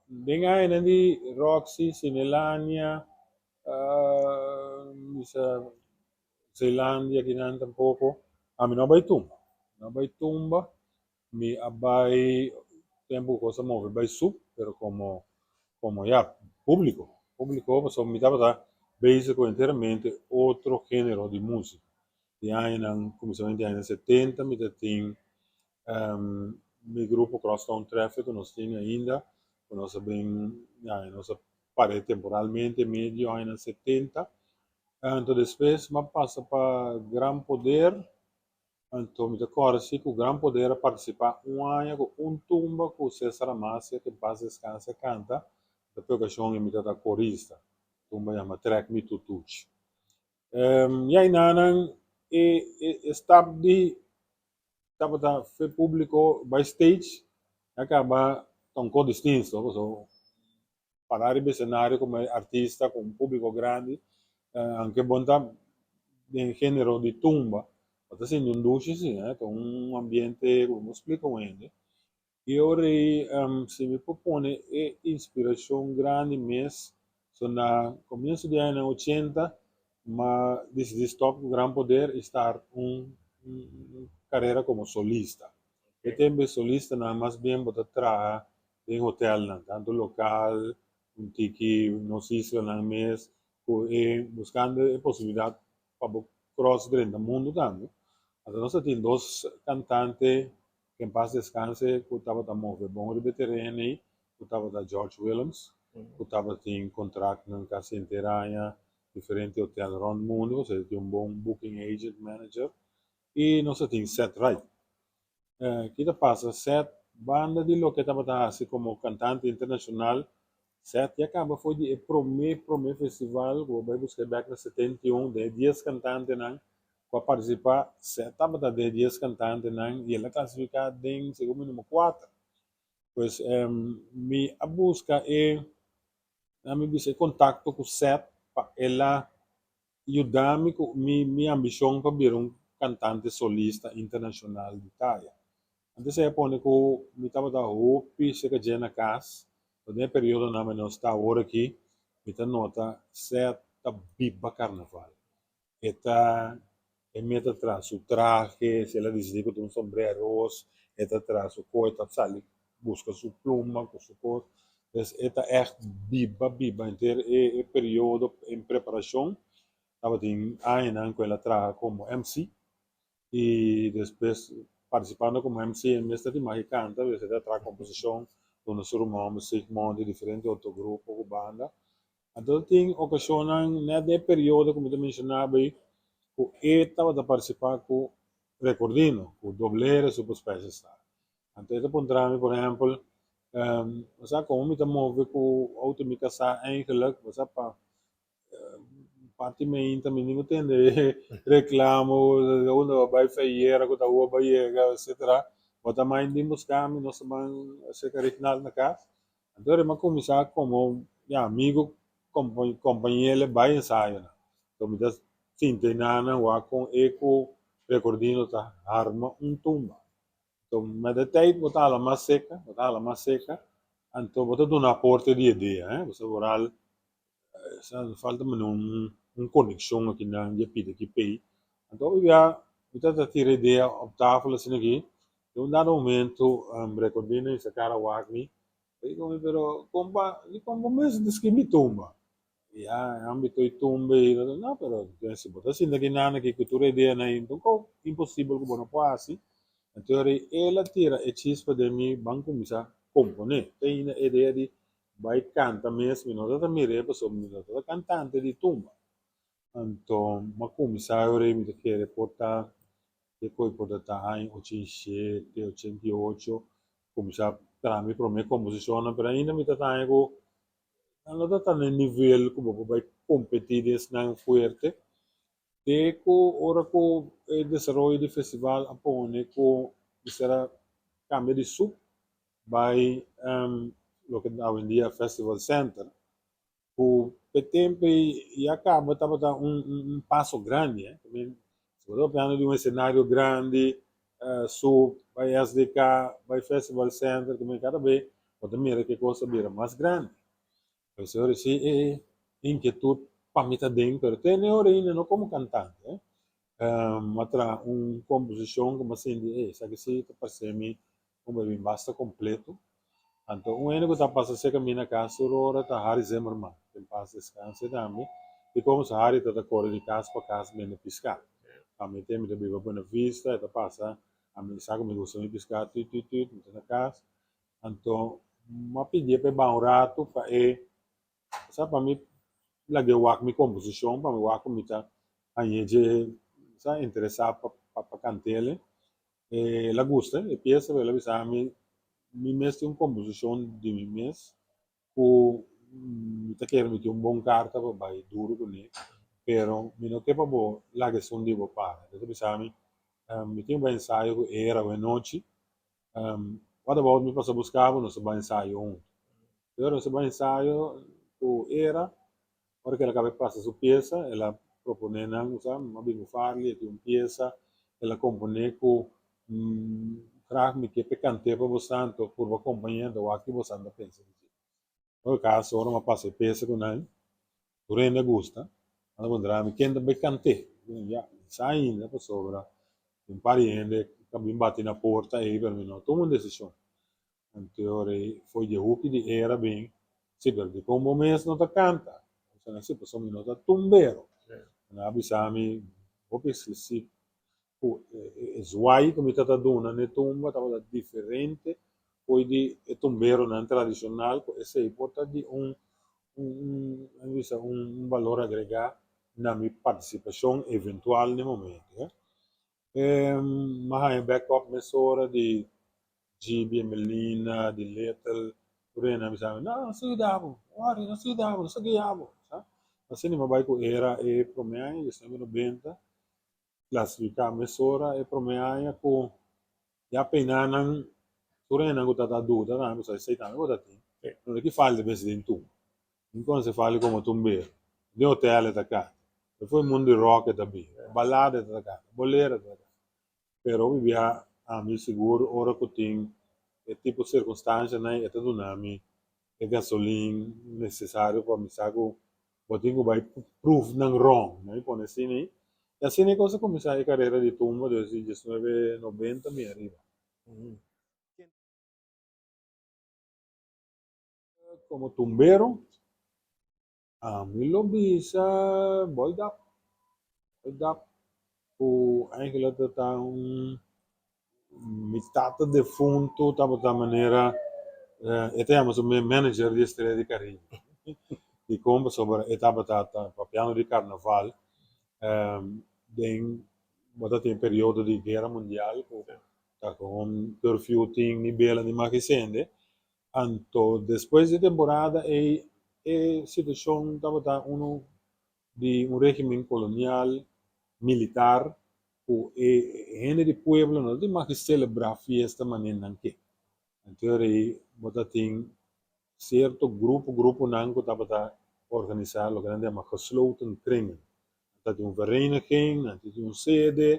Den añanan di Roxy, Cinelania, bisa Zeelandia kinan tampoco. Ami no a bai tumba. No a bai tumba. Mi a bai tempo cu cos a move bai sup, pero como como ya publico. Publico pasobra mi tabata bezig cu enteramente otro genero di musica. Di añanan, cuminsamento di añanan 70 mi ta tin mi grupo Crosstown Traffic cu nos tin ainda, cu nos a bin, ya, nos a pare temporalmente medio añanan 70. Anto despues mi a pasa pa Gran Poder, anto mi ta kòrda si ku Gran Poder a partisipá un aña ku un tumba ku Cesar Amasia, ke en pas deskanse, a kanta. Ta p'e okashon e mi ta ta korista. Tumba yama Trek Mi Tutuchi. Ya enanan e stap di tabata fe públiko bai stage a kaba ta un kos distinto, pasobra para riba escenario como artista cu un publico grandi, aunke bon ta den genero di tumba, bo ta sinti un dushi si, ta un ambiente cu bo no splica un hende. Y ora ey si mi por pone e inspiracion grandi mes, so na comienso di añanan 80 m'a dicidi stop cu Gran Poder y start un carera como solista. E tempo e solistanan mas bien bo ta traha den hotelnan, tanto local, un tiki nos islanan mes, cu e buscando e posibilidad pa bo cross drenta mundo tambe. Anto nos a tin dos cantante, que en paz descanse, cu tabata move bon riba e tereno ey, cu tabata George Willems, cu tabatin contractnan casi henter aña, diferente hotel rond mundo, pasobra e tin un bon booking agent, manager, y nos a tin Seth Wright. Ki ta pasa? Seth, banda di loke e tabata hasi komo kantante internashonal, Seth ya kaba for di e promé promé festival ku bo bai buska e bèk na 71, den e 10 kantantenan ku a partisipá, Seth tabata den e 10 kantantenan i el a klasifiká den segun mi number 4. Pues mi a buska e, mi bisa e kontakto ku Seth pa el a yuda mi ku mi mi ambishon pa bira un kantante solista internashonal di taya. Antes ei a pone ku mi tabata hopi serka dje na kas, pero den e periodonan ku nos ta awor aki, mi ta nota Seth ta biba karnaval. E ta e meta traha su trahe, si el a disidí ku ta un sombré ros, e ta traha su kos, e ta sali buska su pluma ku su kos. Pues e ta ègt biba biba henter e e periodo en preparashon. Tabatin añanan ku el a traha komo MC i despues partisipando komo MC e mes ta tin mas ke kanta, pues e ta traha komposishon duna su ruman hòmber Sigmund i diferente otro grupo ku banda. Anto tin okashonnan nèt den e periodo ku mi ta menshoná bay ku e tabata partisipá ku Recordino, ku Doble R Super Special Star. Anto e ta puntra mi, por ehèmpel, bo sa komo mi ta move ku outo mi kasá eigenlik? Bo sa pa parti meinta mi ningu tende reklamo, unda bo bai feyera ku ta ua bo yega, etsetera. Bo ta mai bin buska mi, nos ta ban serka Rignald na kas. Anto mi a kuminsá komo ya amigu kompañero bai ensayonan. Anto mi ta sinta einan wak kon e ku Recordino ta harma un tumba. Anto met de tijd bo ta hala mas seka, bo ta hala mas seka, anto bo ta duna aporte di idea, eh, bo sa vooral sa falta mane un konekshon akinan di e pida ki pei. Anto hopi bia mi ta ta tira idea op tafel asina aki, den un dado momento Recordino i Sakara wak mi, a di komo pero kompa, dikon bo mes ta skibi tumba? Ya, e ámbito i tumba i no, pero si bo ta sinta ki nan aki ku tur e ideanan ei, no ta imposibel ku bo no por hasi. Anto el a tira e chispa den mi ban kuminsá komponé. Te ainda e idea di bai kanta mes mi no ta mir'é pasobra mi no ta kantante di tumba. Anto mi a kuminsá ora ei mi ta kere por ta e koe por ta ta aña 87, 88 kuminsá traha mi promé komposishonnan pero ainda mi ta ta haña ku Nan no ta ta na e nivel ku bo por bai kompetí den esnan fuerte. Te ku ora ku e desaroyo di festival a pone ku mester a kambia di sup bai loke awendia Festival Center, ku p'e tempu ei ya kaba tabata un paso grandi. Si bo ta papiando di un esenario grandi, sup, bai SDK, bai Festival Center, kada be. Bo ta mira ku e kos a bira mas grandi. Pues ora si e inkietut pa mi ta den, pero te ne ora ainda no komo kantante. Mi a traha un komposishon ku mi a sinti, ey, esaki si ta parse mi un bebin basta kompleto. Anto un hende ku ta pasa serka mi na kas tur ora ta Harry Zimmerman, ke en pas deskanse tambe. I komo sa Harry ta ta kore di kas pa kas bende piská. Ami te mi ta biba Buena Vista, e ta pasa, ami sa ku mi gusta mi piská tut tut tut, mi ta na kas. Anto mi a pidié pa e baha un ratu pa e sa pa mi lag'é wak mi komposishon, pa mi wak ku mi ta hañ'é dje sa interesá pa pa kant'el. El a gusta e piesa pero el a bisa mi, mi mes tin un komposishon di mi mes ku mi ta kere mi tin un bon karta pa bai duru kuné, pero mi no ke pa bo laga esun di bo para. El ta bisa mi, mi tin un bai ensayo ku era awenochi, what about mi pasa buska bo nos ta bai ensayo huntu. Pero nos a bai ensayo ku era, ora ku el a kaba di pasa su piesa, el a proponé nan, bo sa, mi a bin ku Farley, e tin un piesa, el a komponé ku graag mi ke p'e kant'é pa bosan, anto purba kompañ'é, anto wak ki bosan ta pensa di dje. Ora kaso, ora mi a pasa e piesa ku nan, tur hende a gusta, nan ta puntra mi ken ta bai kant'é, mi di, ya, mi sa ainda pasobra un par di hende ta bin bati na porta ei, pero mi no a tuma un desishon. Anto ora ei foi dje huki di era bin, Si, pero dikon bo mes no ta kanta? Mi bisa nan, Si, pasobra mi no ta tumbero. Nan a bisa mi hopi eksplisit ku e zwai ku mi ta ta duna n'e tumba tabata diferente foi di e tumberonan tradishonal, ku esei por ta di un un bisa un balor agregá na mi partisipashon eventual n'e momento. Mi a haña backup mesora di Gibi, Emelina, di Little, tur hende a bisa mi, no, nos ta yuda bo, wòri, nos ta yuda bo, nos ta guia bo, sa. Asina mi a bai ku era e promé aña, diesnuebe nobenta, klasifiká mesora e promé aña ku ya peiná nan, tur hendenan ku tabata duda tambe, pasobra esei tambe bo ta tin, no ta ki falta mester den tumba, mi konosé Fali komo tumbero, den hotel e ta kanta, despues mundu di rock e ta bin, balada e ta kanta, bolero e ta kanta. Pero hopi bia ami sigur ora ku tin e tipo sirkunstanshanan e ta duna mi e gasolin nesesario pa mi sa ku bo tin ku bai proof nan wrong. Mi a pone asina ei. I asina e kos a kuminsá e karera di tumba desde diesnuebe nobenta mi ariba. Komo tumbero Ami lo bisa boy dap, boy dap ku eigenlijk ta ta un mi tata defuntu tabata manera e ta yama su mes manager di Estrella di Caribe. Dikon? Pasobra e tabata ta papiando di karnaval den bo ta tin periodo di guera mundial ku ta kon curfew tin ni bela ni maki sende. Anto despues di temporada ei e situacion tabata uno di un regimen colonial militar cu e hende di pueblo no ta tin mag di celebra fiesta manera nan ke. Anto ei bo ta tin cierto grupo gruponan cu tabata organisa loke nan ta yama gesloten kringen. Nan ta tin un vereniging, nan ta tin un sede,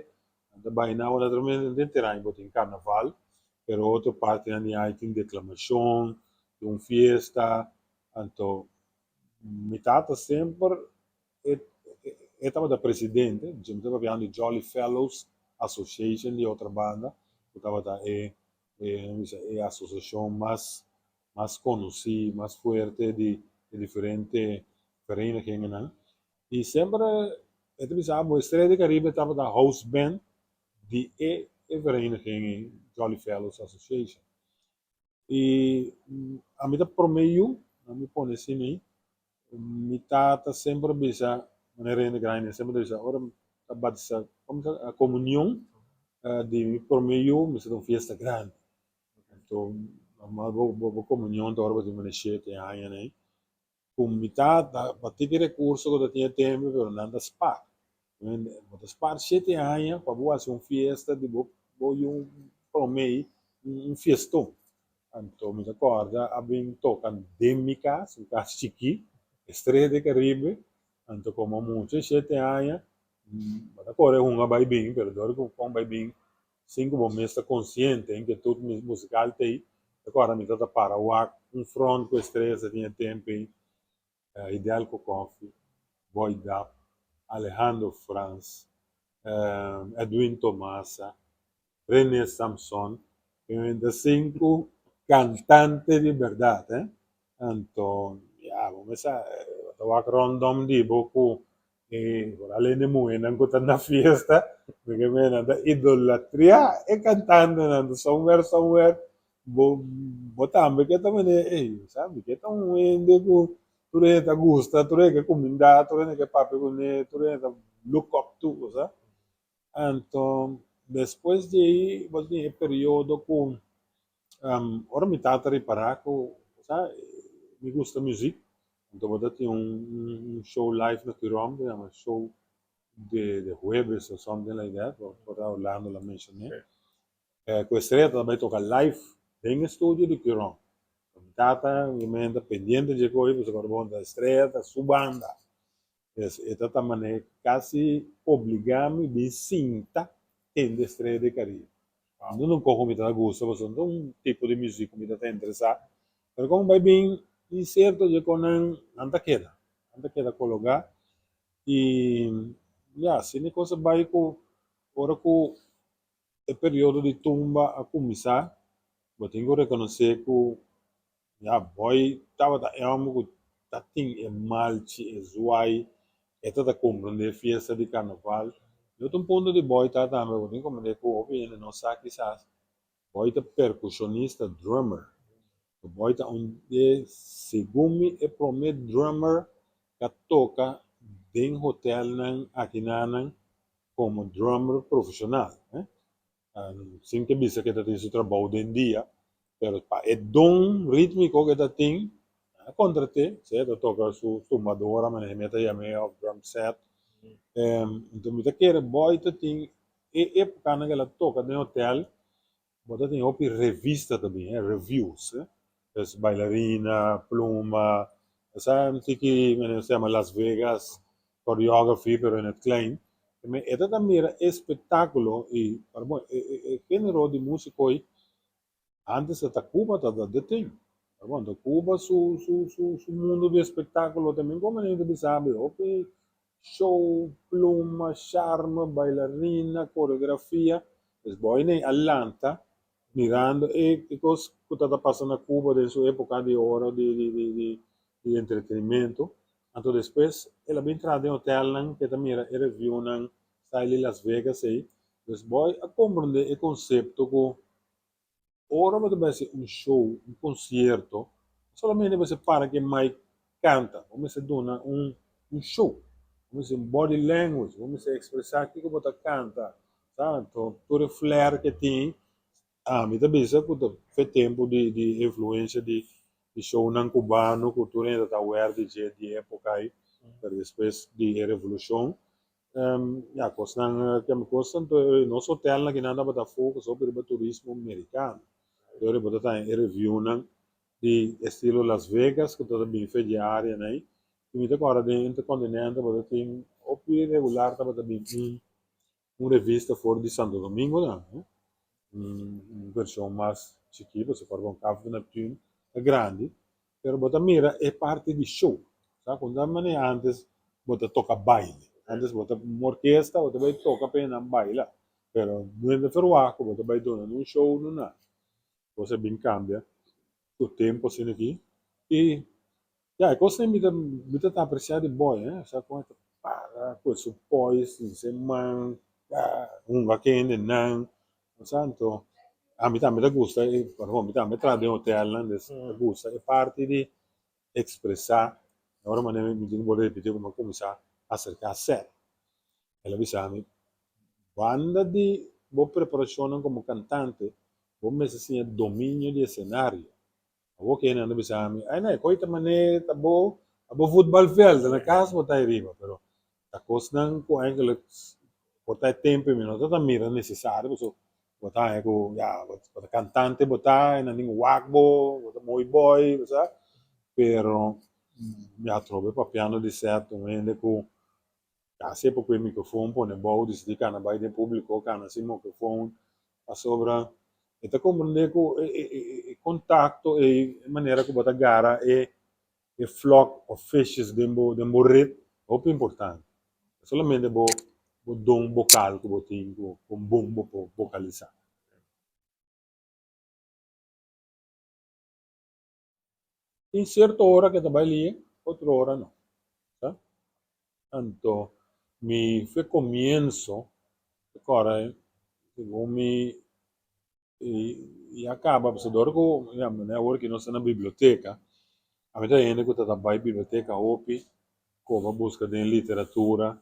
nan ta bai na naturalmente den teraño bo tin carnaval, pero otro partinan di aña tin declamacion, tin un fiesta, anto mi tata semper e e tabata presidente, dje mi ta papiando di Jolly Fellows Association di Otrabanda, cu tabata e e asociacion mas mas conoci, mas fuerte di e diferente verenigingennan. I semper e ta bisa bo Estrella di Caribe tabata house band di e e vereniging ei, Jolly Fellows Association. I ami ta prome yu, ami pone asina ei, mi tata semper a bisa, manera hende grandi semper ta bisa, ora mi ta batisa, como ta, comunion di mi prome yu mester ta un fiesta grandi. Anto normal bo bo comunion ta ora bo tin manera shete aña nei. Ku mi tata pa tiki rekurso ku ta tin e tempu pero nan ta spar. Bo ta spar shete aña pa bo hasi un fiesta di bo bo yu promé un fieston. Anto mi ta kòrda a bin toka den mi kas, un kas chikí, Estrella de Caribe, anto komo mucha shete aña bo ta kore hunga bai bin pero dor ku kon bai bin sin ku bo mes ta konsiente en ke tur musikal ta ei. Awor mi ta para wak un front ku Estrella sa tin e tempu ei, Hidelco Coffie, Boy Dap, Alejandro Frans, Edwin Tomasa, Rene Samson, ta sinku kantante di bèrdat eh. Anto ya bo mester bo ta wak rondom di bo ku e foral hende muhénan ku ta na fiesta mi ke mira nan ta idolatriá e kantantenan somewhere somewhere bo bo tambe ke ta manera ey sa mi ke ta un hende ku tur hende ta gusta tur hende ke kumindá tur hende ke papia kuné tur hende ta look up to bo sa. Anto despues di ei bo tin e periodo ku ora mi tata ripará ku sa mi gusta muzik anto bo ta tin un show live na Curom ku yama show de huebes or something like that por ta Orlando lo a menshoné ku Estrella ta bai toka live den e studio di Curom. Mi tata mi menta pendiente dje koe pasobra bo ta Estrella ta su banda. Pues e ta ta manera casi obliga mi bin sinta tende Estrella del Caribe. No ta un coho mi ta gusta pasobra no ta un tipo di music cu mi ta ta interesa, pero como bay bin tin cierto dje conan nan ta keda, nan ta keda cologa y ya asina e cosa bay cu ora cu e periodo di tumba a cuminsa bo tin cu reconoce cu Ya boy tabata e homber cu ta tin e malchi, e zwaai, e ta ta comprende e fiesta di carnaval. Y otro un punto di boy ta tambe cu tin comprende cu hopi hende no sa kisas, boy ta percusionista, drummer. Boy ta un e segun mi e prome drummer ca toca den hotelnan akinanan como drummer profesional. Sin ke bisa ke ta tin su trabou den dia, pero pa e don ritmiko ke ta tin, nan a kontrat'é, sea ta toka su tumbadora manera mi a ta yam'é òf drum set. Enton mi ta kere Boy ta tin e epokanan ke el a toka den hotel, bo ta tin hopi revista ta bin, reviews, pues bailarina, pluma, esa un tiki manera se yama Las Vegas choreography pero in het klein. E ta ta mira e espectáculo y para bon e e genero di musico ei antes ta ta Cuba ta ta the thing. Para bon ta Cuba su su su su mundo di espectáculo también como nan ta bisa bo hopi show, pluma, charme, bailarina, coreografia. Pues bo ei a lanta mirando e e cos cu ta ta pasa na Cuba den su epoca di oro di di di di di entretenimento. Anto despues el a bin traha den hotelnan ke ta mira e reviewnan style di Las Vegas ei. Dus boy a komprende e konsepto ku ora bo ta bai hasi un show, un konsierto, no solamente bo mester para ku e mic kanta, bo mester duna un un show, bo mester un body language, bo mester ekspresá kiko bo ta kanta, sa. Anto tur e flair ke tin Ami ta bisa ku ta fe tempu di di influensia di di shownan kubano ku tur hende ta aware di dje di e epoka ei, pero despues di e revolushon ya kosnan kende kos anto nos hotelnan kinan tabata focus hopi riba turismo merikano, dor bo ta taña e reviewnan di estilo Las Vegas ku ta bin fe di e areanan ei i mi ta kòrda den Intercontinental bo ta tin hopi regular tabata bin un Un revista for di Santo Domingo tambe, un version mas chikí, pasobra for bon Café de Neptune ta grandi, pero bo ta mira e parti di show, sa ku ta manera antes bo ta toka baile, antes bo ta un orkesta bo ta bai toka pa nan baila, pero no hende ferwagt ku bo ta bai duna un show no nada, kos a bin kambia ku tempo asina aki i. Ya, e kosnan mi ta mi ta ta apresiá di boy eh, osea kon e ta para ku su pois den su man, hunga ku hendenan, osea anto ami tambe ta gusta e por mi tambe traha den hotelnan des ta gusta e parti di ekspresá, ora manera mi tin ku bolbe ripití ku mi a kuminsá aserká sèt, el a bisa mi banda di bo preparashonnan komo kantante bo mester siña dominio di esenario. Awor ke nan ta bisa mi, ay no, e koe ta manera ta bo, ta bo voetbalveld, na kas bo ta ariba, pero ta kosnan ku eigenlijk por ta e tempu mi no ta ta mira nesesario, pasobra bo ta haña ku ya bo ta kantante bo ta, e nan tin wak bo, bo ta mooi boy, bo sa, pero mi atrobe papiando di sèt un hende ku Casi e por cu e microfoon pone bou dicidi cana bay den publico cana sin microfoon pasobra e ta comprende cu e kontakto ei, e manera ku bo ta gara e e flock of fishes den bo den bo ret hopi importante. No solamente bo bo don bokal ku bo tin ku kon bon bo por bokalisá. Tin sierto ora ke ta bai lie, otro ora no. Sa? Anto mi fe komienso, ta kòrda segun mi ya kaba pasobra dor ku ya awor ki nos ta na biblioteka, ami ta hende ku ta ta bai biblioteka hopi koba buska den literatura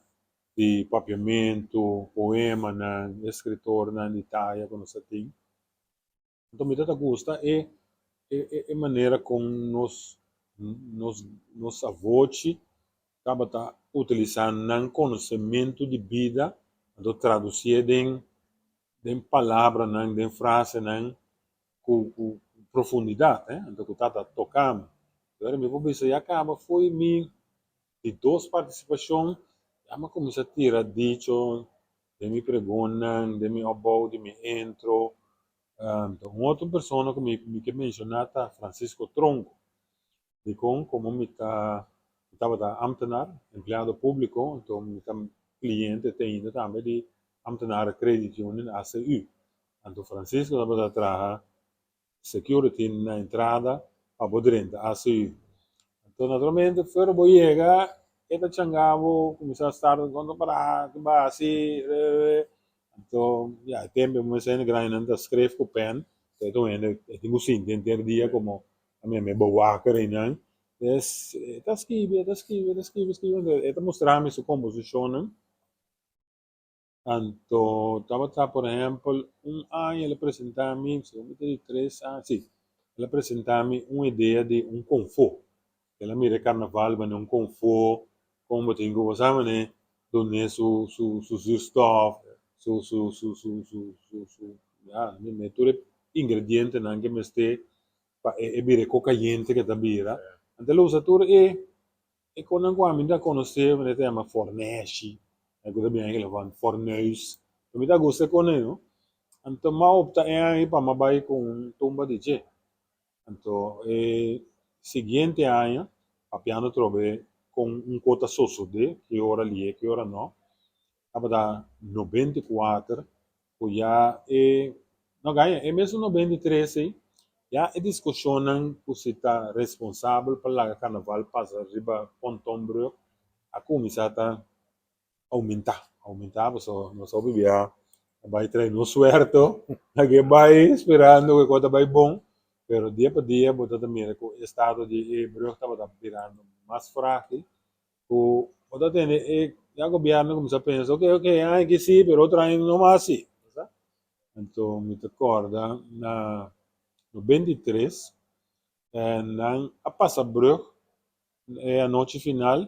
di papiamentu, poemanan, eskritornan di taya ku nos ta tin. Anto mi ta ta gusta e e manera kon nos nos nos avochi tabata utilisá nan konosementu di bida anto tradusié den den palabranan, den frasenan ku ku profundidat, anto ku tabata toka mi. Pero mi por bisa ya kaba fo'i mi di dos partisipashon ya mi a kuminsá tira dicho den mi pregunnan, den mi opbouw di mi intro. Un otro persona ku mi mi ke menshoná ta Francisco Tronco. Dikon? Komo mi ta mi tabata ambtenaar, empleado públiko, anto mi ta kliente te ainda tambe di Ambtenaren Credit Union, ACU. Anto Francisco tabata traha security na entrada pa bo drenta ACU. Anto naturalmente fuera bo yega e ta changa bo cuminsa start con ta para ki ba haci anto ya e tempo bo mester hende grandinan ta scrif cu pen e ta un hende e tin cu sinti henter dia como a mi bewaker eynan des e ta skibi e ta skibi e ta skibi skibi e ta mustra mi su composicionnan. Anto tabata por ehempel un aña el a presenta mi, segun mi ta di tres aña, si, el a presenta mi un idea di un konfó. El a mira e karnaval manera un konfó, kon bo tin ku bo sa manera dun'é su su su zuurstof, su su su su su su su ya mi tur e ingredientenan ke mester pa e bira e kokayente ke ta bira. Anto el a usa tur e E konan ku ami ta konosé manera ta yama forneshi, e ku ta bini ayla van forneus. Mi ta gusta e konan ei no. Anto mi a opta e aña ei pa mi a bai ku un tumba di dje. Anto e siguiente aña papiando atrobe kon un ko ta sosodé, ki ora lié, ki ora no, tabata 94 ku ya e no gaña e mesun 93 ei ya e diskushonnan ku si ta responsabel pa laga karnaval pasa riba Pontonbrug a kuminsá ta oumentá oumentá pasobra nos hopi bia a bai trae nos suerto lag'é bai sperando ku e kos ta bai bon pero dia pa dia bo ta ta mira ku e estado di e brug tabata birando mas frágil ku bo ta tende e ya gobierno kuminsá pensa oke oke e aña aki si pero otro aña no mas si bo sa. Anto mi ta kòrda na 93 nan a pasa brùg e anochi final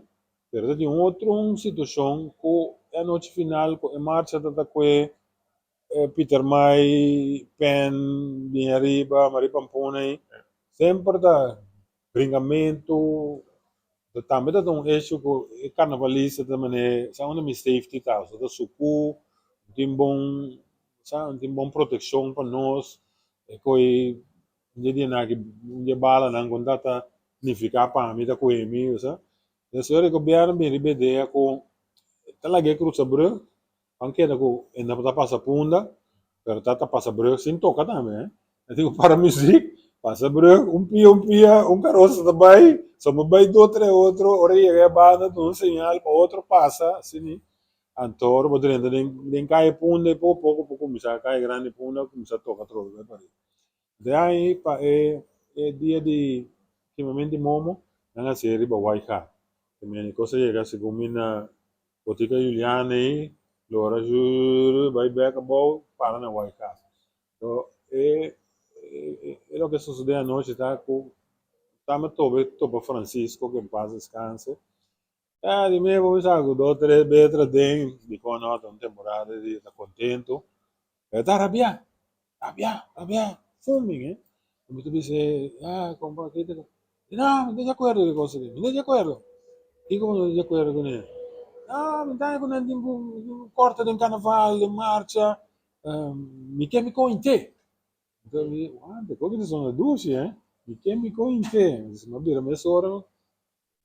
pero ta tin un otro un situashon ku e anochi final ku e marcha ta ta kue Pietermaai Pen bini ariba Marie Pampuna ei semper ta Bringamentu tambe ta un issue ku e karnavalista ta manera sa unda mi safety ta, so ta suku, no tin bon sa no tin bon protekshon pa nos, e koe un dje dianan aki un dje balanan ku ta ta nifiká pa mi ta kohe mi sa. Entonces ora e gobièrnu bin riba e idea ku ta lag'é krusa brùg Pan keda ku e no ta pasa punda, pero ta ta pasa brug sin toka tambe eh. E tin ku para muzik, pasa brug, un pia un pia, un karosa ta bai, sombra bai dos tres otro, ora e yega e banda duna un señal pa otro pasa, asina. Anto ora bo drenta den den kaya punda e poko poko bo kuminsá kaya grandi punda kuminsá toka atrobe bai pariba. De ai pa e e dia di kimamento di momo nan a hasié riba Waaigat. Te mene kos a yega segun mi na Botica Juliana ei lora zjurr bai bek abou para na Waaigat. So e e loke a sosode anochi ta ku tamba tobe topa Francisco ke en pas descanse. Ya di mi bo bisa ku dos tres betra den dikon no ta un temporada di ta kontentu pero ta rabia. Rabia, rabia, fuming eh. Mi ta bisa e, ah, compa, ki ta. No, mi ta di acuerdo cu e cosa aki, mi ta di acuerdo. Kico bo no ta di acuerdo cune? No, mi ta ku nan tin cu corta den carnaval, den marcha, mi ke mi cointe. Anto mi di, wante, koki ta sona dushi, eh? Mi ke mi kointe. Mi a bira mesora,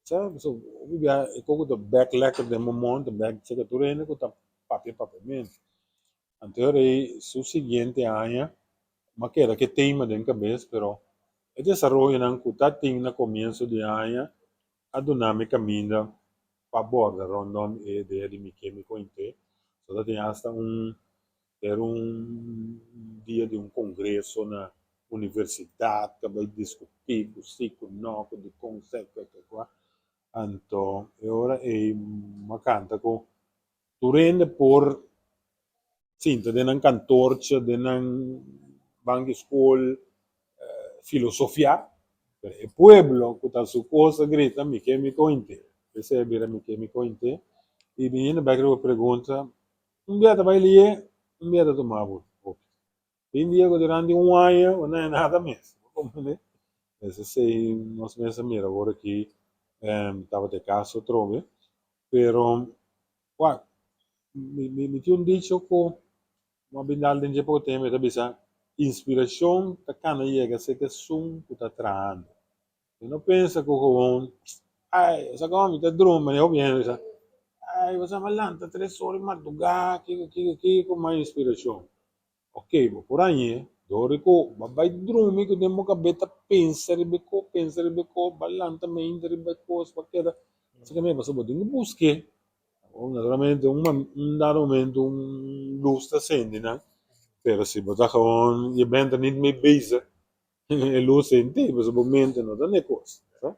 sa, pasobra hopi bia e koko ta bek lekker den bo mond, ta bek seka tur hende ku ta papia papiamentu. Anto e rei su siguiente aña, mi a keda ku e tema den kabes, pero e desaroyonan ku ta tin na komienso di aña a duna mi kaminda pa borda rondom e idea di mi ke mi kointe. So ta tin asta un Era un dia di un congreso na universidad ta bay discuti cu si cu no cu dicon sey cu ke cua. Anto e ora ey m'a canta cu tur hende por sinta den nan kantortje, den nan bank di school filosofia, pero e pueblo cu ta su cos a grita mi ke mi cointe. Esey a bira mi ke mi cointe y biniendo bek riba pregunta. Un bia ta bai lié, un bia ta tuma bo hopi. Tin dia ku durante un aña bo no haña nada mes. Bo komprendé? Es esei nos mes a mira awor aki tabata e kaso atrobe. Pero wak, mi mi tin un dicho ku bo a bin dal den dje poko tempu, e ta bisa, Inspirashon ta kana yega serka esun ku ta trahando. Mi no pensa ku gewoon, ai, sa kon mi ta drumi, mane hopi hende bisa, ai, bo sa mi a lanta tres ora di mardugá, kiko, kiko, kiko, mas inspirashon. Ok, bo por hañ'é, dor di ku bo a bai drumi ku den bo kabes ta pensa riba e kos, pensa riba e kos, bo a lanta mainta riba e kos, bo a keda, asina mi pasobra bo tin ku busk'é. Naturalmente un un dado momento un lus ta sendi nan, pero si bo ta gewoon, je bent er niet mee bezig. E lus sentí, pasobra bo mente no ta n'e kos, sa.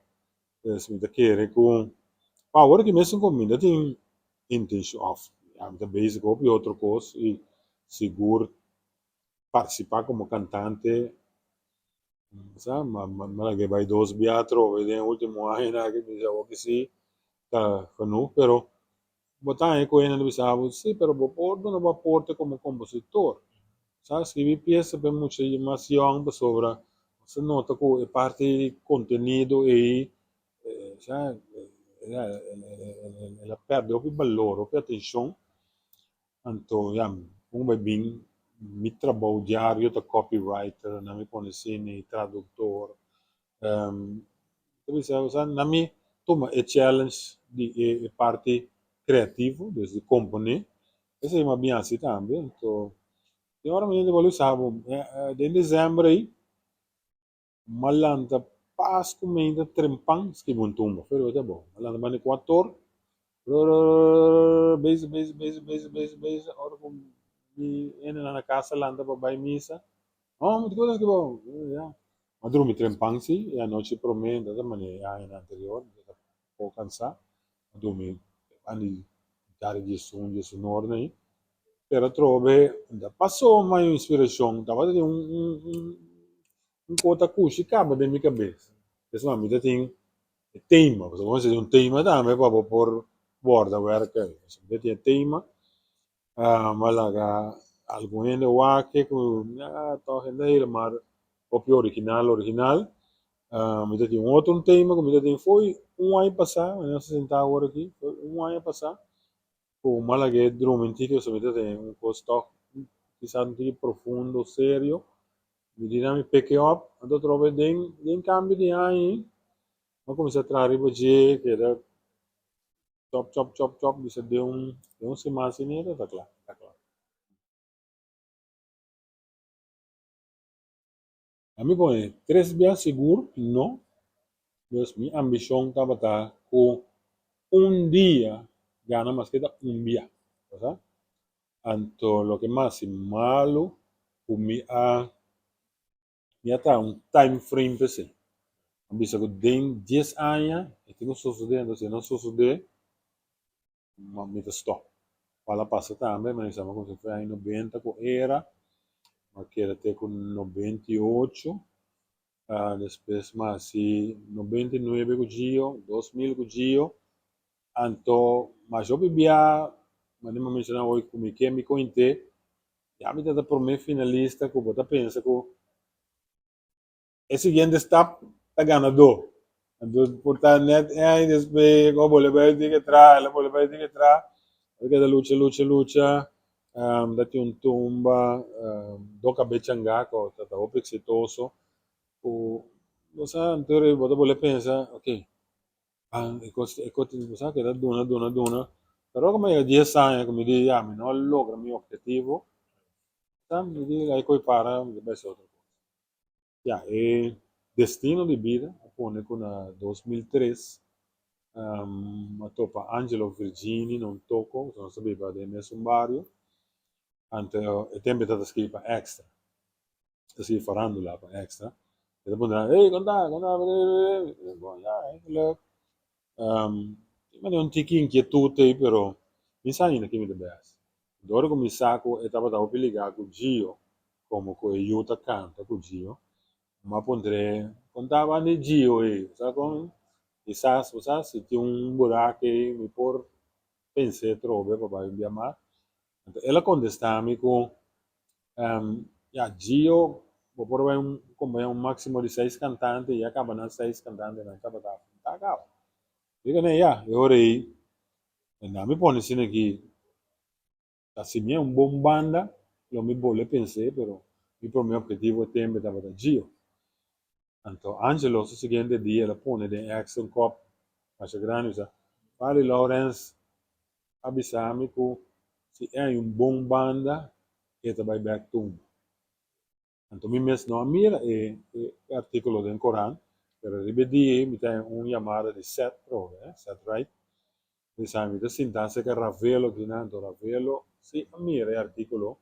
Pues mi ta kere ku pa awor aki mesun ku mi no tin intenshon òf ya mi ta bezig ku hopi otro kos i sigur partisipá komo kantante, sa, mi a laga bai dos bia atrobe den e ultimo añanan aki mi bisa awor ki si ta genoeg pero Bo ta haña ku hende ta bisa bo, sí, pero bo por duna bo aporte komo kompositor. Sa skribí piesa pa e mucha mas yòn pasobra bo sa nota ku e parti di kontenido ei sa el a pèrdè hopi balor, hopi atenshon. Anto ya, un bai bin mi trabou diario ta copywriter, nan mi pone sini, traduktor. Ta bisa osea na mi tuma e challenge di e parti creativo, dus di componé, esei mi a bin haci tambe, anto tin ora mi ta bolbe sa bo den december ei mi a lanta Pascu meinta trempan skibi un tumba, pero ta bon, mi a lanta banda di cuator bezig bezig bezig bezig bezig bezig ora cu mi hendenan na casa lanta pa bay misa, oh mi ta skibi ya. A drumi trempan si, e anochi prome ta ta manera e añanan anterior, mi ta poko kansá. A drumi banda di mitad di diesun, diesun ora na ei. Pero atrobe no ta pasó mayor inspirashon, tabata tin un un un kos ta kushi kaba den mi kabes. Esnan mi ta tin e tema, pasobra bo mester tin un tema tambe pa bo por borda wèrk ei. Mi ta tin e tema. Mi a laga algun hende wak ku tòg hende a hila mar hopi original original. Mi ta tin un otro tema ku mi ta tin fo'i un aña pasá, mi no sa sentá awor aki, fo'i un aña pasá ku mi a lag'é drumi un tiki pasobra mi ta tin un kos tòg kisas un tiki profundo, serio. Mi di nan mi pick e up, anto atrobe den den kambio di aña ei mi a kuminsá traha riba dje keda. Chop chop chop chop bisa den un den un siman asina e ta kla ta kla. Ami pone tres bia sigur no, dus mi ambishon tabata ku un dia gana maske ta un bia, bo sa. Anto loke mas si malu ku mi a Mi a traha un time frame pa esei. A bisa ku den dies aña e tin ku sosodé, anto si e no sosodé, mi ta stòp. Kual a pasa tambe, mi a bisa mi a kuminsá for aña nobenta ku era, mi a keda te ku 98, despues mi a hasi 99 ku Gio, 2000 ku Gio, anto masha hopi bia, manera mi a menshoná hoy ku mi ke mi koint'é, Ya mi ta ta prome finalista ku bo ta pensa ku e siguiente stap ta ganadó. Anto por ta nèt e aña despues ku a bole bai tin ke tra, el a bole bai tin ke tra, el a keda lucha lucha lucha. Ta tin un tumba Do Kabé Changá ku ta ta hopi eksitoso ku bo sa anto bo ta bolbe pensa ok e kos e kos bo sa keda duna duna duna pero ora ku mi a yega dies aña ku mi di ya mi no a logra mi ophetivo ta mi di ai ko'i para mi ta bai hasi otro kos. Ya, e destino di bida a pone ku na 2003 a topa Angelo Virgini na un toko, nos ta biba den e mesun bario, anto e tempu e tabata skibi pa Extra, ta skibi farandula pa Extra, e ta puntra, ey kon ta, kon ta, bon ya, leuk, tin manera un tiki inkietut ei pero mi sa ainda ke mi ta bai hasi. Dor ku mi sa ku e tabata hopi ligá ku Gio, komo ku e yu ta kanta ku Gio, mi a puntr'é, Kon ta banda e Gio ei? Bo sa kon? Kisas, bo sa, si tin un burak ei, mi por pens'é trobe pa bai un bia mas. Anto el a kontestá mi ku, Ya, Gio, bo por bai un kompañá un máksimo di seis kantante, i a kaba nan seis kantantenan tabata apuntá kaba. Mi di kuné, Ya, e ora ei Na mi pone asina ki ta si mi un bon banda lo mi bole pens'é pero mi prome objetivo e tembe tabata Gio. Anto Angelo su siguiente dia el a pone den extra un kop masha grandi bisa, Padre Lawrence a bisa mi ku si e hay un bon banda e ta bai bek tumba. Anto mi mes no a mira e artíkulo den korant, pero riba e dia ei mi ta haña un yamada di Seth trobe, Seth Wright. Mi sa mi ta sinta aserka Ravelo akinan, anto Ravelo si a mira e artíkulo.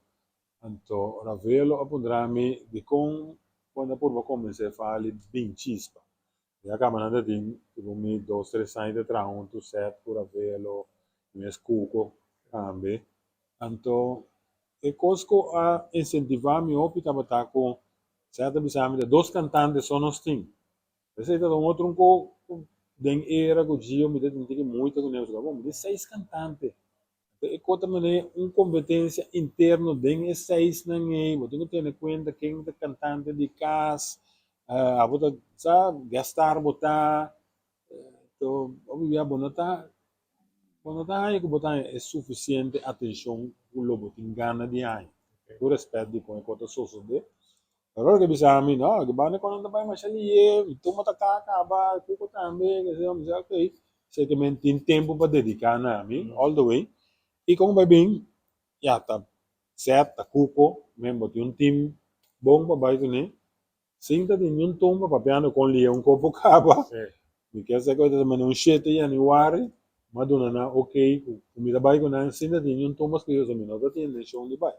Anto Ravelo a puntra mi dikon bo no a purba kombensé Fali bin Chispa. Mi a kaba nan ta tin tipo mi dos tres aña ta traha huntu Seth ku Ravelo, mi mes Kuko tambe. Anto e kos ku a insentivá mi hopi tabata ku Seth a bisa mi ta dos kantante so nos tin. Esei tabata un otro un ko ku den era ku Gio mi ta tin tiki muita ku Nelson Gabon, mi tin seis kantante. Anto e ko ta manera un kompetensia interno den e seisnan ei, bo tin ku tene kuenta ken ta kantante di kas, abo ta sa guest star bo ta, anto hopi bia bo no ta Bo no ta haña ku bo ta haña e sufisiente atenshon ku lo bo tin gana di haña. Ku rèspèt di kon e kos ta sosodé. Pero ora ke bisa mi, no, ke banda kon nan ta bai masha lié, mi tumba ta ka kaba, kuko tambe, ke se yo, mi bisa okey. Esei ke men tin tempu pa dediká na mi all the way. I kon bai bin, ya ta Seth, ta Kuko, men bo tin un team bon pa bai kuné. Sin ta tin niun tumba papiando kon lia un kopo kaba. Mi kier sa ku e ta manda un shete yanüari, mi a duna nan ok ku mi ta bai ku nan sin ta tin niun tumba skrito so mi no ta tin intenshon di bai.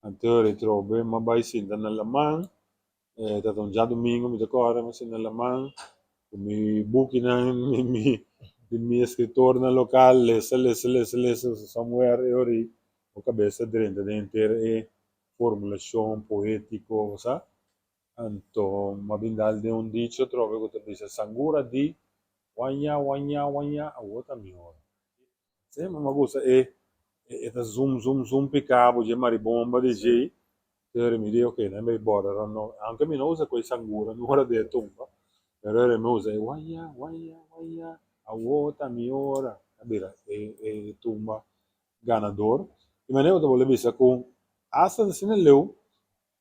Anto retrobe mi a bai sinta na laman, e ta ta un djadumingu mi ta kòrda mi a sinta na laman ku mi bukinan di mi di mi eskritornan lokal lesa lesa lesa lesa somewhere e ora ei bo kabes ta drenta den henter e formulashon poétiko, bo sa. Anto m'a bin dal den un dicho atrobe ku ta bisa, Sangura di waña, waña, waña, awor ta mi ora. Semper m'a gusta e e ta zum, zum, zum piká bo dje maribomba di djei. Pero mi di, ok, nan bai bòrda rondon. Aunke mi no usa ku e sangura no ora di e tumba, pero ora mi usa e waña, waña, waña, awor ta mi ora. A bira e e tumba ganador. Di manera bo ta bolbe bisa ku Asta asina leu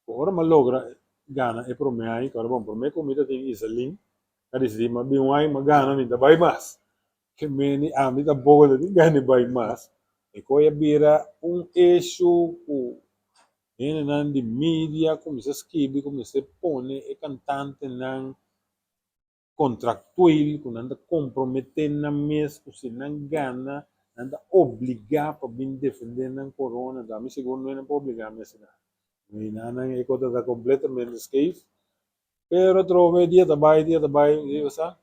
ku ora mi a logra gana e promé aña, ku ora bon promé ku mi ta tin Iselin a disidí mi a bin un aña mi a gana mi ta bai mas. Ke meni ami tampoko ta tin gana di bai mas. E koe a bira un issue ku hendenan di media kuminsá skibi, kuminsá pone e kantantenan kontraktueel ku nan ta komprometé nan mes ku si nan gana nan ta obligá pa bin defendé nan korona. Ta mi sigur no nan por obligá mes na. Mi na nan e kota ta kompletamente skeef. Pero atrobe dia ta bai, dia ta bai, mi di sa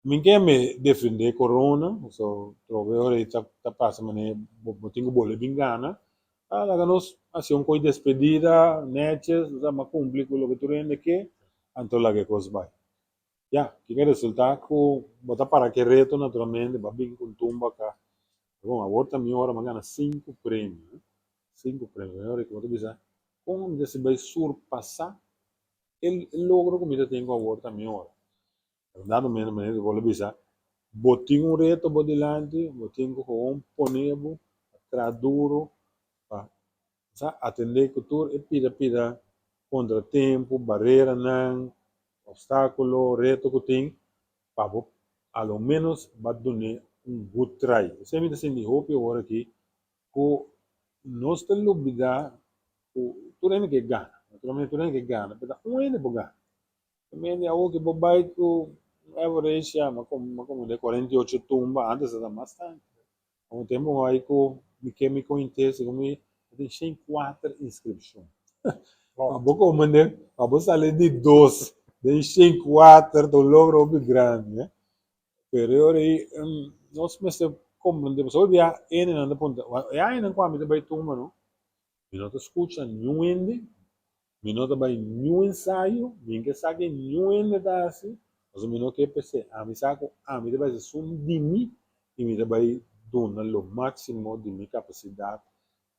mi ke me defendé korona, so atrobe ora ei ta ta pasa manera bo bo tin ku bolbe bin gana. A laga nos hasi un koi despedida neches, nos a kumpli ku loke tur hende ke, anto laga e kos bai. Ya, kiko a resultá ku bo ta para ku e reto naturalmente, bo a bin ku un tumba aka. Bon, awor ta mi ora, mi a gana sinku premio, sinku premio. E ora ku bo ta bisa, kon mi ta sibi bai surpasá e logro ku mi ta tin ku awor ta mi ora? Pero dado momento manera ku bo lo bisa, bo tin un reto bo dilanti, bo tin ku gewoon pone bo. traha duru pa sa atendé ku tur e pida pida kontratempu, bareranan, opstákulo, reto ku tin pa bo a lo ménos ba dun'é un good try. Esei mi ta sinti hopi awor aki ku nos ta lubidá ku tur hende ke gana, naturalmente tur hende ke gana, pero ta un hende por gana. Ta mende awor ku bo bai ku un average ya, mi a komprendé 48 tumba, antes tabata mas tantu. Un tempu mi bai ku mi ke mi kointé segun mi ta tin 104 inskripshon. Pa bo komprendé, pa bo sali di dos den 104 ta un logro hopi grandi. Pero e ora ei nos mester komprendé, pasobra hopi bia hendenan ta puntra, e añanan ku ami ta bai tumba no, mi no ta skucha niun hende, mi no ta bai niun ensayo, mi no ke sa ke niun hende ta hasi, pasobra mi no ke p'esei. Ami sa ku ami ta bai hasi esun di mi i mi ta bai duna lo máksimo di mi kapasidat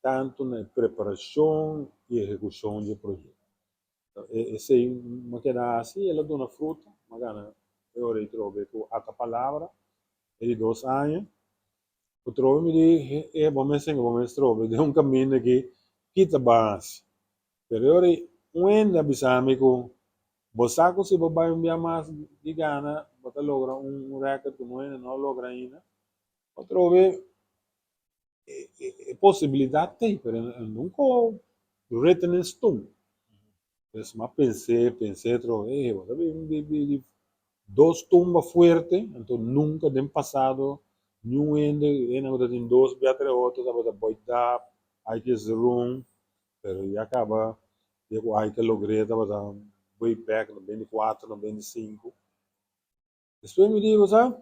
tantu na e preparashon i ehekushon di e proyekto. Esei mi a keda hasi i el a duna fruta. Mi a gana e ora ei trobe ku Ata Palabra e di dos aña. Ku trobe mi di e bo mes tenga bo mes trobe den un kaminda ki kita ban hasi. Pero e ora ei un hende a bisa mi ku bo sa ku si bo bai un bia mas di gana bo ta logra un rèkòrt ku no hende no a logra ainda. Bo trobe e posibilidad t'ei, pero e nunca written in stone. Pues m'a pens'é, pens'é tro, eh, bo ta bin di di dos tumba fuerte, anto nunca den pasado niun hende, hende ku ta tin dos bia tres otro tabata Boy Dap, Ike Zeroen, pero ya caba dia ku Ike a logr'é tabata way back na 24, na 25. Despues mi di, bo sa,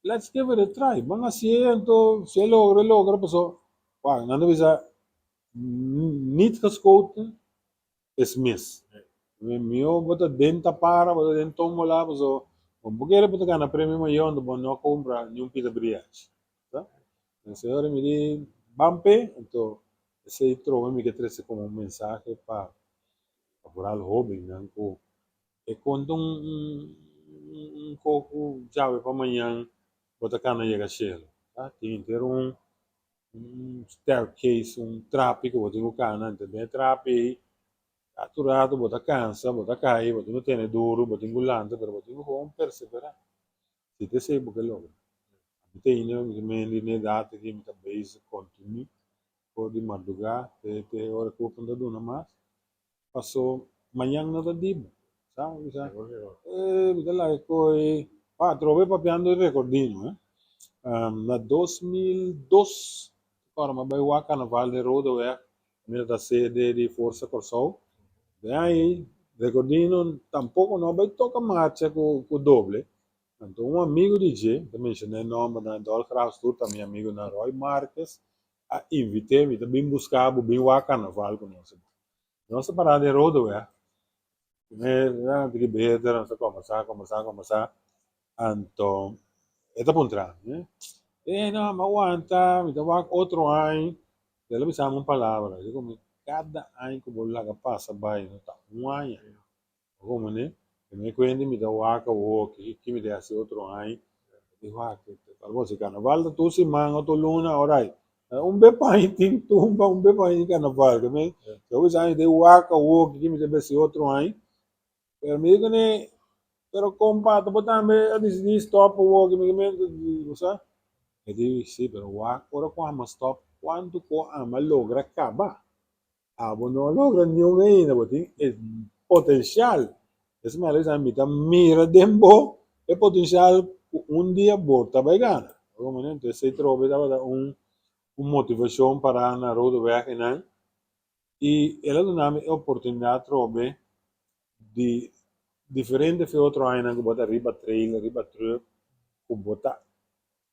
let's give it a try. Ban hasié anto si e logra, e logra, paso wak, nan ta bisa niet geschoten is mis. Mihó bo ta den tapara, bo ta den tómbola, paso bo no por kere bo ta gana premio mayor anto bo no a kumpra niun pita briachi. Sa? Entonces ora mi di, ban p'e, anto esei trobe mi ke trese komo un mensahe pa foral hóbennan ku E konta un un koko djawe pa mañan bo ta kana yega shelu. Ta tin henter un un staircase, un trapi ku bo tin ku kana. Anto den e trapi ei a tur rato bo ta kansa, bo ta kai, bo tin ku tene duru, bo tin ku lanta, pero bo tin ku gewoon perseverá. Si ta esei bo ke logra. Mi ta ainda mi ta mendi na edat aki mi ta bezig kontinu for di mardugá te te ora ku bo ta duna mas. Paso mañan no ta di bo, sa? Mi sa, eh, mi ta laga koe, pa atrobe papiando di recordino, eh. Na 2002, ora mi a bai wak carnaval den Rodeweg, mi ta sede di Forsa Kòrsou. Den ai, recordino tampoco no a bai toca marcha cu doble. Anto un amigo di dje, mi ta menciona e nombernan, Dolf Graafstur ta mi amigonan, Roy Marques, a invit'é, mi ta bin buska bo, bin wak karnaval ku nos. Nos ta pará den Rodeweg, primer a beter, nos ta kombersá, kombersá, kombersá, anto e ta puntra mi, e no, mi a wanta, mi ta wak otro aña, el a bisa mi un palabra, el di ku mi, kada aña ku bo laga pasa bai no ta un aña. Como ne? E me cuenta mi ta wak awor ki ki mi ta haci otro aña. Di wak, algo si carnaval ta tur siman o tur luna, orai. Un be pa aña tin tumba, un be pa aña tin carnaval. Ke me, yo bisa aña de wak awor ki ki mi ta haci otro aña. Pero mi di kune, pero compa, ta bo tambe a dicidi stop awor ki mi ki mi, bo sa? E di, si, pero wak ora cu ama stop, cuanto cu ama logra caba? Abo no a logra niun ainda, bo tin e potencial. Esei mi a bisa, mi ta mira den bo e potencial ku un dia bo ta bai gana. Entonces esei trobe tabata un un motivacion para na Rodeweg einan i el a duna mi e oportunidad trobe di diferente fe otro añanan ku bo ta riba trailer, riba truck, ku bo ta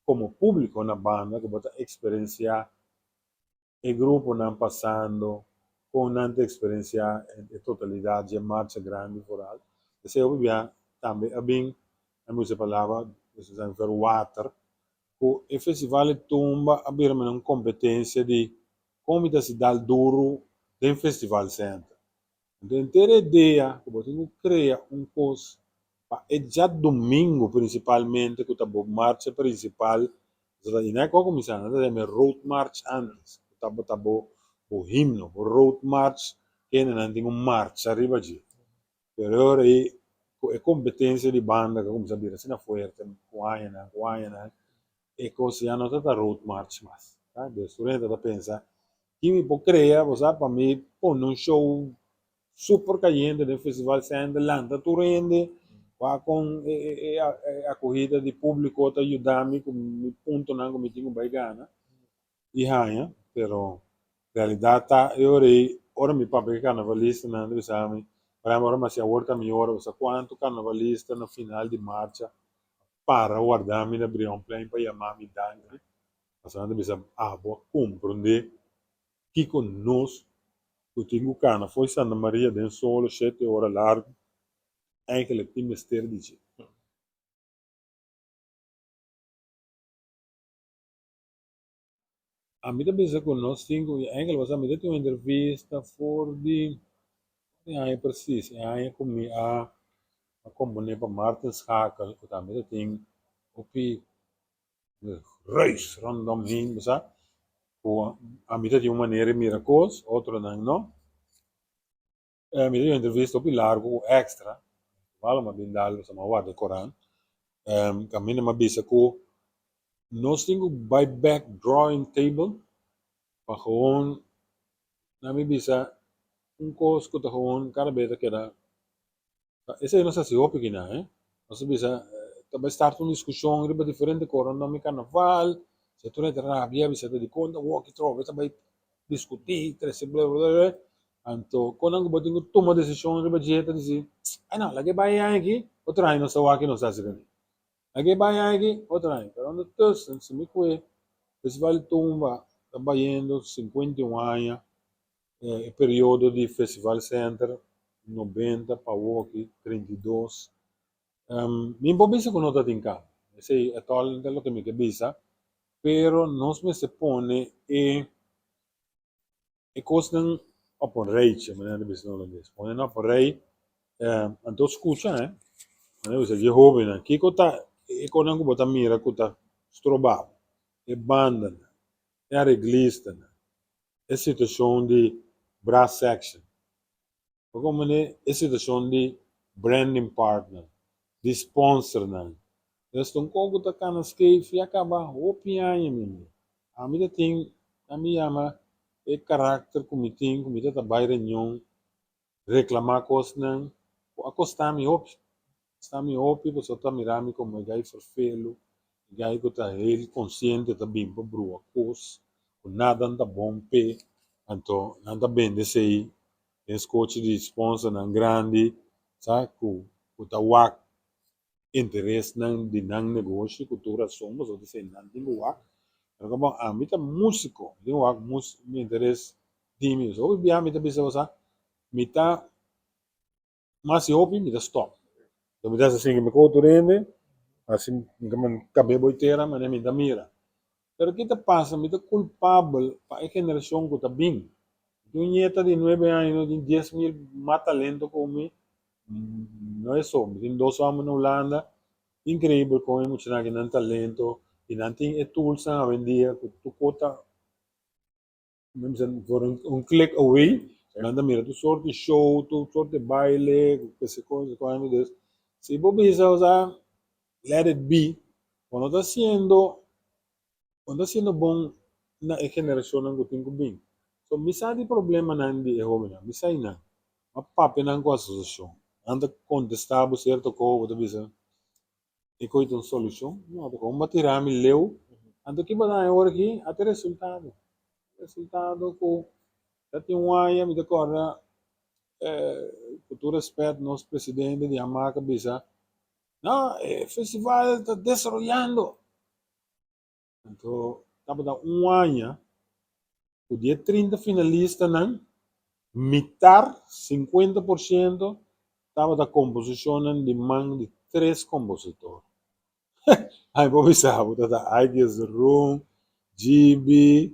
komo publico na banda ku bo ta experencia e gruponan pasando, kon nan ta eksperensiá e totalidat dje marcha grandi foral. Esei hopi bia tambe a bin, a mi usa e palabra, verwater, ku e festival di tumba a bira manera un kompetensia di kon mi ta hasi dal duru den festival center. Anto henter e idea ku bo tin ku krea un kos pa e djadumingu prinsipalmente ku ta bo marcha prinsipal. Pasobra i nan a kuminsá, nan ta yama e road march antes, ku tabata bo bo himno, bo road march, kendenan tin un marcha riba dje. Pero e ora ei ku e kompetensia di banda ku a kuminsá bira asina fuerte ku añanan, ku añanan, e kos ya no ta ta road march mas. Dus tur hende ta pensa, ki mi por krea, bo sa, pa mi pone un show super cayente den Festival Center, lanta tur hende, wak con e acogida di publico ta yuda mi cu mi puntonan cu mi tin cu bay gana y haña, pero realidad ta e ora ey, ora mi papia cu e carnavalistanan ta bisa mi, por ehemplo ora mi a haci Awor ta mi ora, bo sa cuanto carnavalista na final di marcha para warda mi na Brionplein pa yama mi danki, pasobra nan ta bisa abo a comprende Kiko nos ku tin ku kana fo'i Santa Maria den solo shete ora largu eigenlijk tin mester di dje? Ami ta bisa ku nos tin ku eigenlijk pasobra mi ta tin un entrevista for di e aña presis, e aña ku mi a komponé pa Martin Schakel ku tambe ta tin hopi Ruis rondom heen bo sa ku ami ta tin un manera di mira kos otronan no. Mi ta tin un entrevista hopi largu ku Extra igual mi a bin dal pasobra mi a warda e koran kaminda mi a bisa ku nos tin ku bai bek drawing table pa gewoon nan mi bisa un kos ku ta gewoon kada bes ta keda. Esei nos hasi hopi kinan, eh. Nos a bisa, ta bai start un diskushon riba diferente kos rondom di karnaval, si tur hende ta rabia, bisa ta dikon ta woki trobe ta bai diskutí, trese bla bla bla, anto kon nan ku bo tin ku tuma desishon riba dje ta disi, ai no, laga e bai e aña aki, otro aña nos ta wak nos ta hasi kuné. Laga e bai e aña aki, otro aña. Pero ondertussen si mi kue Festival di Tumba ta bayendo 51 aña, E periodo di Festival Center, 90 pa awoki, 32. Mi por bisa ku no ta tin kambio. Esei e tòl ta loke mi ke bisa, pero nos mester pone e e kosnan op un rijtje, manera nan ta bisa na holandes. Pone nan op un rij, anto skucha, eh. Manera bisa dje hóbennan, kiko ta e kosnan ku bo ta mira ku ta stroba bo? E bandanan, e areglistanan, e situacion di brass section, bo comprende e situacion di branding partner, di sponsornan. Entonces ta un cos cu ta cana skeef ya caba hopi aña mi mi. Ami ta tin, ami yama e karakter cu mi tin cu mi ta ta bay reunion Reclamá cosnan cu a costa mi hopi. Costa mi hopi pasobra ta mira mi como e gai ferfelu, e gai cu ta heel consciente ta bin pa brua cos cu nada no ta bon p'e. Anto nan ta bende esey den scochi di sponsornan grandi sa cu cu ta wak interesnan di nan negoshi cu tur rason pasobra ta esey nan tin cu wak. Pero como ami ta musico mi tin cu wak mi interes di mi. Hopi bia mi ta bisa bo sa, mi ta mas di hopi mi ta stop. So mi ta hasi asin, mi kohe tur hende, hasi mi ta kabe bo e tera manera mi ta mira. Pero ki ta pasa, mi ta kulpabel pa e generashon ku ta bin. Mi tin un nieta di nuebe aña, no tin 10,000 mas talento ku mi, no e so. Mi tin dos hòmber na Hulanda, inkreibel kon e muchanan aki nan talento i nan tin e toolsnan awendia ku tur kos ta. Mi bisa for un click away, nan ta mira tur sort di show, tur sort di baile, kese kos, kos, dus si bo bisa osea let it be, bo no ta hasiendo, bo no ta hasiendo bon na e generashonnan ku tin ku bin. So mi sa di problemanan di e hobennan, mi sa einan, mi a papia nan ku asosiashon, nan ta kontestá bo sierto kos, bo ta bisa E koe ta un solushon? No, ta kon bo a tira mi leu. Anto ki bo ta haña ora aki? A ta e resultado. Resultado ku ta tin un aña mi ta kòrda ku tur rèspèt nos presidente di Hamaca bisa, No, e festival ta desaroyando. Anto tabata un aña ku di e 30 finalistanan, mitar, 50%, tabata komposishonnan di man di tres kompositor. Ai bo bisa bo ta ta Aigis Room, Gibi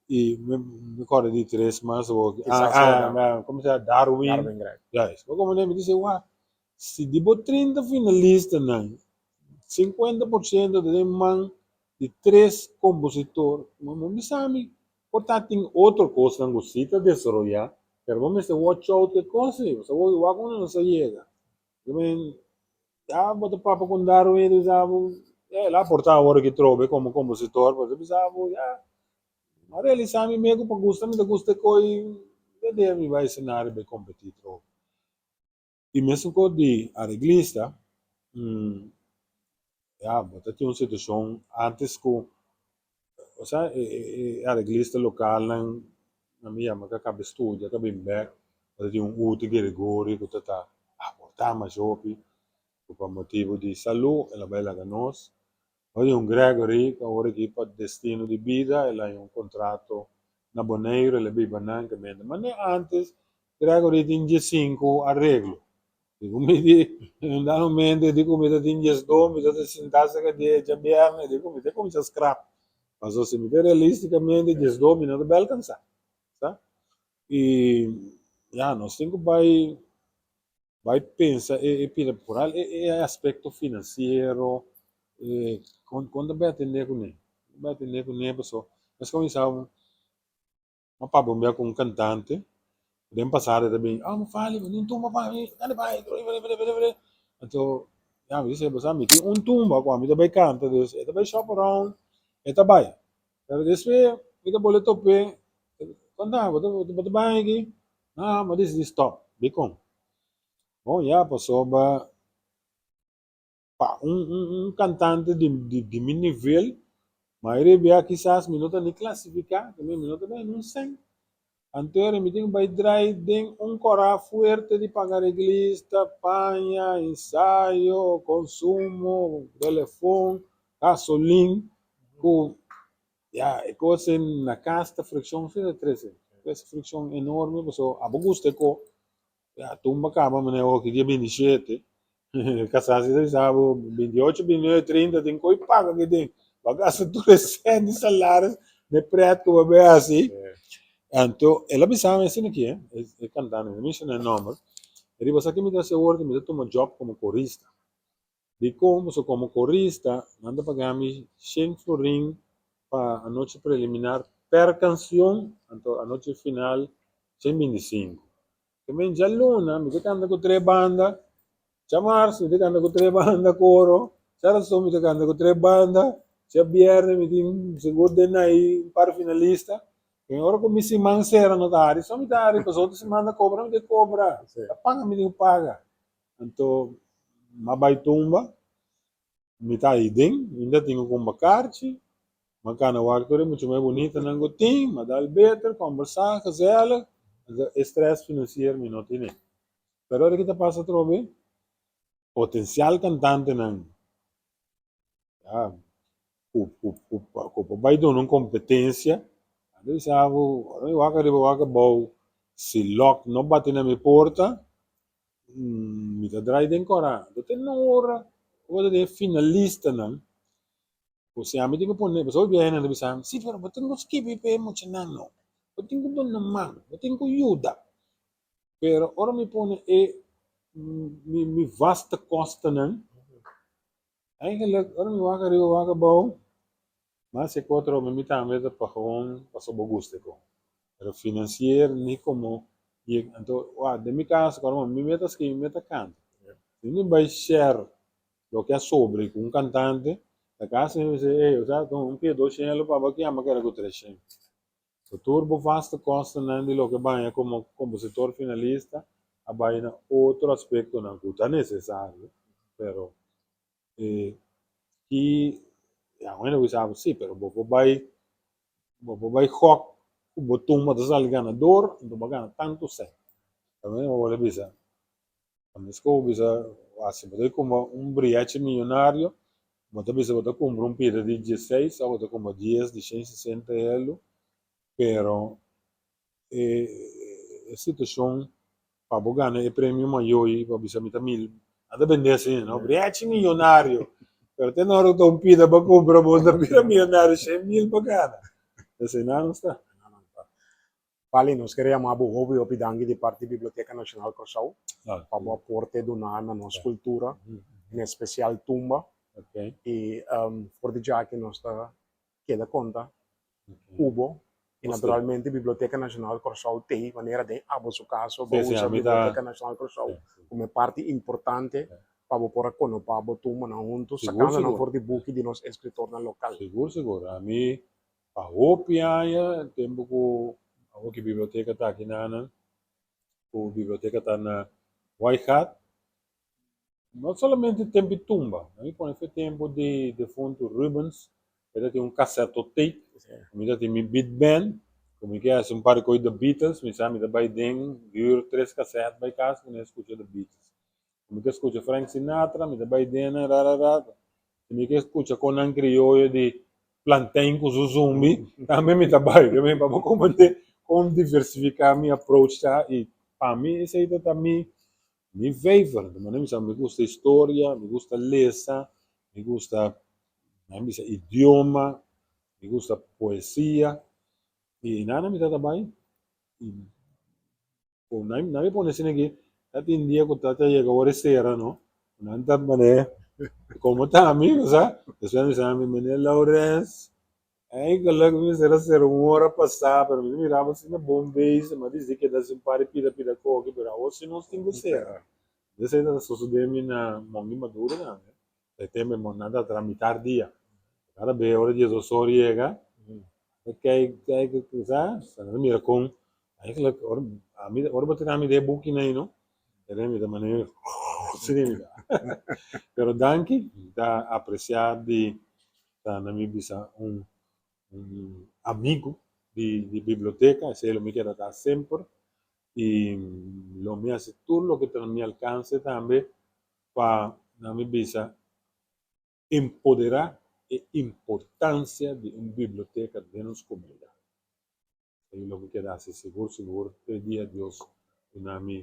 i mi kòrda di tres mas awor. Kisas Hernan. Komo se yama? Darwin. Darwin Gregg. Juist. Bo komprende? Mi di wak, si di bo 30 finalistanan, 50% ta den man. Di tres kompositor, bo bisa mi por ta tin otro kosnan ku si ta desaroyá, pero bo mester watch out ku e kos ei, pasobra bo wak unda nos a yega. I mean, ya bo ta papia ku Darwin, ta bisa bo, el a aportá awor aki trobe komo kompositor, pero ta bisa bo, ya, mi a realisá mi mes ku pa gusta mi ta gusta e kos i dede mi bai esenario bai kompetí trobe. I mesun kos di areglista, ya bo ta tin un situashon antes ku osea e areglista lokalnan nan mi yama ku a kaba studia ka bin bek, bo ta tin un Uti Gregorio ku ta ta aportá mas hopi ku pa motibu di salu el a bai laga nos. Bo tin un Gregory ku awor aki pa destino di bida el a haña un kontrato na Boneiru el a biba nan kaminda. Manera antes Gregory tin diesinku areglo. Di ku mi di un dado momento di ku mi ta tin diesdos mi ta sinta serka di e djabièrnè di ku mi ta kuminsá skrap. Pasobra si mi ta realistikamente diesdos mi no ta bai alkansá, sa. I ya nos tin ku bai. Bai pensa e e pida foral e e aspecto financiero e kon kon ta bai atende kuné bai atende kuné paso nos kuminsá un papia un bia ku un kantante den pasado e ta bin ah mi fali bo tin un tumba pa mi dale bai anto ya mi bisa bo sa mi tin un tumba ku ami ta bai kanta dus e ta bai shop around e ta bai pero despues mi ta bole top'é konta bo ta bo ta bai aki. Ah, mi a disidí stòp. Dikon? Bon, ya, pasobra pa un un un kantante di di di mi nivel, mayoria bia kisas mi no ta ni klasifiká, ta mi no ta bai ni un sèn. Anto ora mi tin ku bai drai den un kòrá fuerte di paga reglista, paña, ensayo, konsumo, telefon, gasolin, ku Ya, e kos ei na kas ta frikshon si ta trese. Trese frikshon enorme pasobra abo gusta e ko. Ya, tumba kaba manera oki dia 27. Kasá si ta bisa bo 28, 29, 30 tin koi paga aki den. Bo a gasta tur e sèn di salaris na e prèt ku bo a bai hasi. Anto el a bisa mi asina aki, e kantante, mi no menshona e nòmber. E di bo sa ke mi ta hasi awor? Mi ta tuma jòb komo korista. Dikon? Pasobra komo korista nan ta paga mi shen florin pa anochi preliminar per kansion, anto anochi final 125. Te men djaluna mi ta kanta ku tres banda, djamars mi ta kanta ku tres banda koro, djarason mi ta kanta ku tres banda, djabièrnè mi tin sigur den ai un par finalista. E ora ku mi siman sera no ta hari, so mi ta hari pasobra otro siman ta kobra mi ta kobra, ta paga mi tin ku paga. Anto m'a bai tumba, mi ta ahi den, mi ta tin ku kumba karchi, m'a kana wak tur e mucha mai bunitanan ku tin, m'a dal beter, kombersá gezellig, anto e strès finansiero mi no tene. Pero ora ki ta pasa atrobe, potensial kantantenan Ya, ku ku ku ku por bai duna un kompetensia, a ta bisa bo, ora mi wak ariba wak abou, si lòk no bati na mi porta, mi ta drai den kòrá. Anto te na ora ku bo ta den e finalistanan, ku si ami tin ku pone, pasobra hopi biaha nan ta bisa mi, si pero bo tin ku skibi pa e muchanan no, bo tin ku duna man, bo tin ku yuda. Pero ora mi pone e mi mi vaste kostanan, Eigenlijk, ora mi wak ariba wak abou, mas e kos atrobe mi tambe ta pa gewoon pasobra bo gusta e kos. Pero financier ni komo yega, anto wak den mi kaso kòrda mi meta skibi mi meta kanta. Si mi bai share loke a sobra ku un kantante, ta kasi mi bisa ey osea un pia dos shen lo pa bo kiamba keda ku tres shen. So tur bo vaste kostonan di loke baña komo kompositor finalista a bai na otro aspektonan ku ta nesesario, pero e ki ya un hende por bisa bo si, pero bo por bai bo por bai gòk ku bo tumba ta sali ganador, anto bo a gana tantu sèn. Ta bo por bisa. Mes ku bo bisa wak si bo ta kumpra un briachi miyonario, bo ta bisa bo ta kumpra un pida di dieseis òf bo ta kumpra dies di shen sesenta elu, pero e situashon pa bo gana e premio mayor ei bo bisa mi ta mil, nan ta bende asina no, briachi miyonario, pero te na ora ku ta un pida bo kumpra bo ta bira miyonario 100,000 bo gana, esei nan sta. Pali, nos kere yama bo hopi hopi danki di parti Biblioteka Nashonal Kòrsou pa bo aporte duná na nos kultura, en espesial tumba. I for di djaki nos ta keda konta ku bo. I naturalmente Biblioteka Nashonal Kòrsou t'ei manera den abo su kaso bo usa Biblioteka Nashonal Kòrsou komo e parti importante pa bo por a konopá bo tumbanan huntu sakando nan for di buki di nos eskritornan lokal. Sigur sigur. Ami pa hopi aña tempu ku awoki biblioteka ta aki nanan ku biblioteka ta na Waaigat No solamente tempu di tumba, mi pone fe tempu di defuntu Rubens, e ta tin un casetotape, mi ta tin mi beat band, ku mi ke hasi un par di kos di The Beatles, mi sa mi ta bai den huur tres caset bai kas ku mi a skucha The Beatles. Ku mi ke skucha Frank Sinatra, mi ta bai den nan ra ra ra, si mi ke skucha kon nan krioyo di plantain ku su zumbi, tambe mi ta bai. Pa bo komprende kon diversifiká mi approach ta i pa mi esei ta ta mi Mi vijver, di manera mi sa mi gusta historia, mi gusta lesa, mi gusta nan bisa idioma, mi gusta poesia y nada mi ta bai y cu nan mi pone asina aki ta tin dia cu ta yega ora e cera no, nan ta manera como ta ami bo sa, despues mi bisa mi meneer Laurens Eigenlijk mi mester a sera un ora pasá, pero mi ta miraba asina bon bezig, mi a disidí keda haci un par di pida pida koki, pero awor si nos tin ku sera. Esei ta sosodé mi na Mongui Maduro tambe. E tempu e nan ta traha mitar dia. Kada bes ora 12 or yega, ta kijk kijk sa, nan ta mira kon eigenlijk ora ami ora bo tene ami den e bukinan ei no, mi ta manera asina mi ta. Pero danki, mi ta apresiá di Ta na mi bisa un un amigu di di biblioteka, esei lo mi keda ta semper i lo mi hasi tur loke ta na mi alkanse tambe pa na mi bisa empoderá e importansia di un biblioteka den nos komunidat. Esei lo mi keda hasi sigur sigur te dia Dios duna mi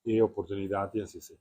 e oportunidat di hasi esei.